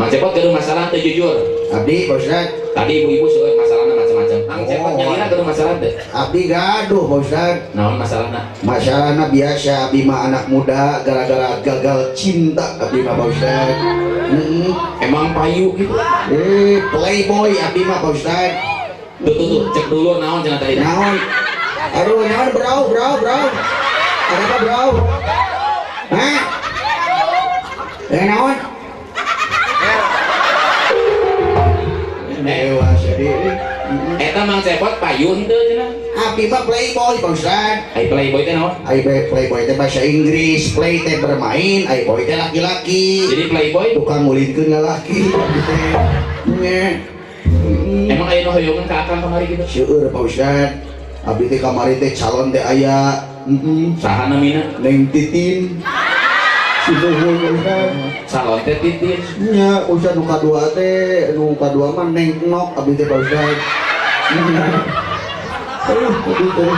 Mang Cepot gaduh masalah teu jujur? Abdi, Pak Ustad. Tadi ibu-ibu seueur masalahna macam-macam. Mang Cepot Oh. nyalira gaduh masalah teu? Abdi gaduh, Pak Ustad. Naon masalahna? Masalahna biasa, abdi mah anak muda gara-gara gagal cinta abdi mah, Pak Ustad. Emang payu gitu? Eh, playboy abdi mah, Pak Ustad. Tuh tuh tuh, cek dulu naon cenah tadi. Naon? Aduh, naon, bro, bro, bro? Ada apa, bro? Hah? Eh, naon? Dewa sendiri. Eta Mang Cepot payu henteu cenah? Abdi mah playboy, Pak Ustad. Ai playboy teh naon? Ai playboy teh bahasa Inggris, play teh bermain, ai boy teh laki-laki. Jadi playboy Tukang ngulinkeun lalaki abdi teh. Nya. Emang aya nu hoyongan ka akang kamari gitu? Seueur, Pak Ustad. Abdi teh kamari teh calon teh aya. Heeh. Saha namina? Neng Titin. Sinuhun, Pak Ustad. Calon teh Titin. Nya, Ustad, nu kadua teh, nu kadua mah Neng Nok abdi teh, Pak Ustad. Nya. Aduh, abdi teh.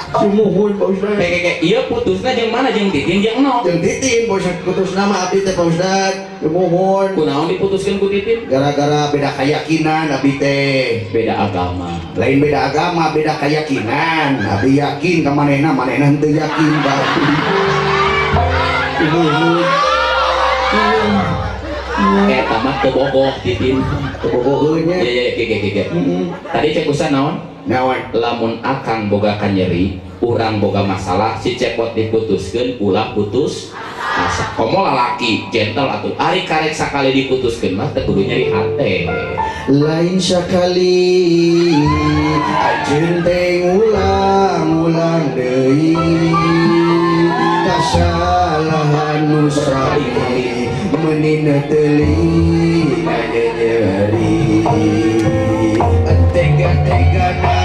Sumuhun, Pak Ustad. Kayak kayak ieu putusna jeung mana, jeung Titin jeung Nok? Jeung Titin, Pak Ustad, putus nama abdi teh, Pak Ustad. Sumuhun. Kunaon diputuskeun ku Titin? Gara-gara beda keyakinan abdi teh. Beda agama. Lain beda agama, beda keyakinan. Abdi yakin ka manehna, manehna henteu yakin ka abdi. Sumuhun. Eta mah teu bogoh Titin. Teu bogoheun nya. Iya iya iya iya. Heeh. Tadi cek Ustad naon? Naon? Lamun akang boga kanyeri, urang boga masalah, si Cepot diputuskeun, ulah putus asa. Komo lalaki gentle atuh. Ari karek sakali diputuskeun mah teu kudu nyeri hate. Lain sakali anjeun teh ngulang-ulang deui kasalahan nu sami meuni teuing nyeri tega-tegana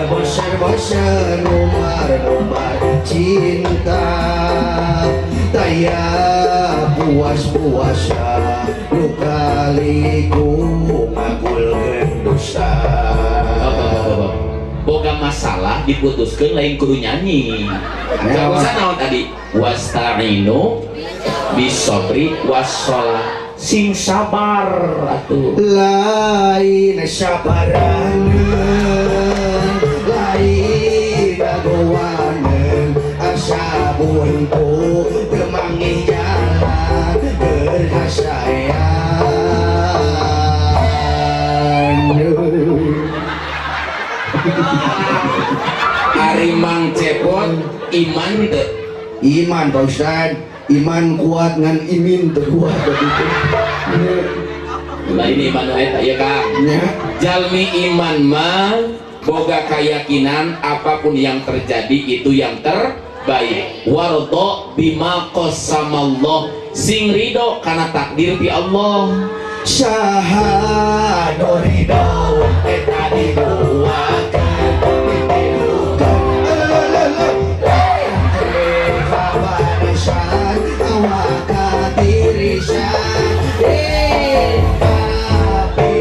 bosan-bosan ngumbar-ngumbar cinta taya puas-puasa nu kaliku ngagulkeun dosa. Boga masalah diputuskeun lain kudu nyanyi. Ya. Usah naon tadi? Wasta'inu bisobri wassalah. Sing sabar atuh. Lain sabaraneun, lain dagoaneun, asa buntu teu manggih jalan keur kasaean. Ari Mang Cepot iman teu? Iman, Pak Ustad, iman kuat ngan imin teu kuat begitu. Lain iman nu eta ieu, Kang. Nya. Jalmi iman mah boga keyakinan apapun yang terjadi itu yang terbaik. Wardo bima qasamallah, sing ridho karena takdir ti Allah. Saha nu ridho eta dibuakeun ditilukeun kabanasan awak katirisan tapi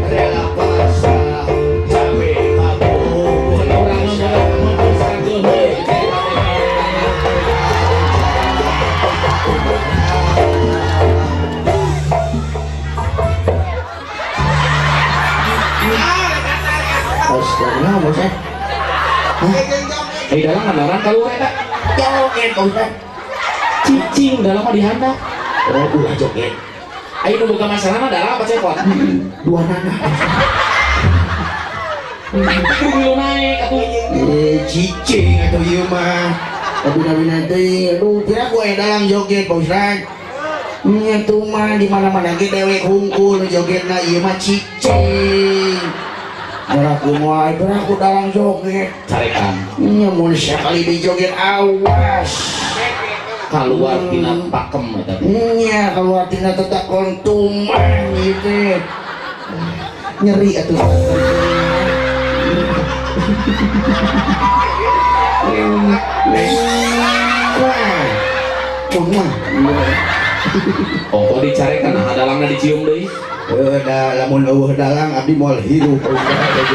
rela pasrah cabe kabur. Urang memutuskan heuh. Astaga, Ustaz. Eh, dalam kan orang keluar eta. Joget, Pak Ustaz. Cicing dalam mah dihandap. Oh, ulah joget. Ayo nu boga masalah mah dalam apa Cepot? Dua nana. Kudu naik atuh. Eh, cicing atuh ieu mah. Tapi nabi nanti, aduh, kira gue dalang joget, Pak Ustaz. Nya tuh mah di mana-mana ge dewek hungkul jogetna, ieu mah cicing. Beraku wae, beraku dalang joget. Carekan. Nya mun sakali di joget awas. Keluar tina pakem eta teh. Nya keluar tina tetakon tuman gitu. Nyeri atuh. Wah. Wah. Ongko dicarekan nah dalangna dicium deui. Eh, da lamun eueuh dalang abdi moal hirup, Pak Ustaz.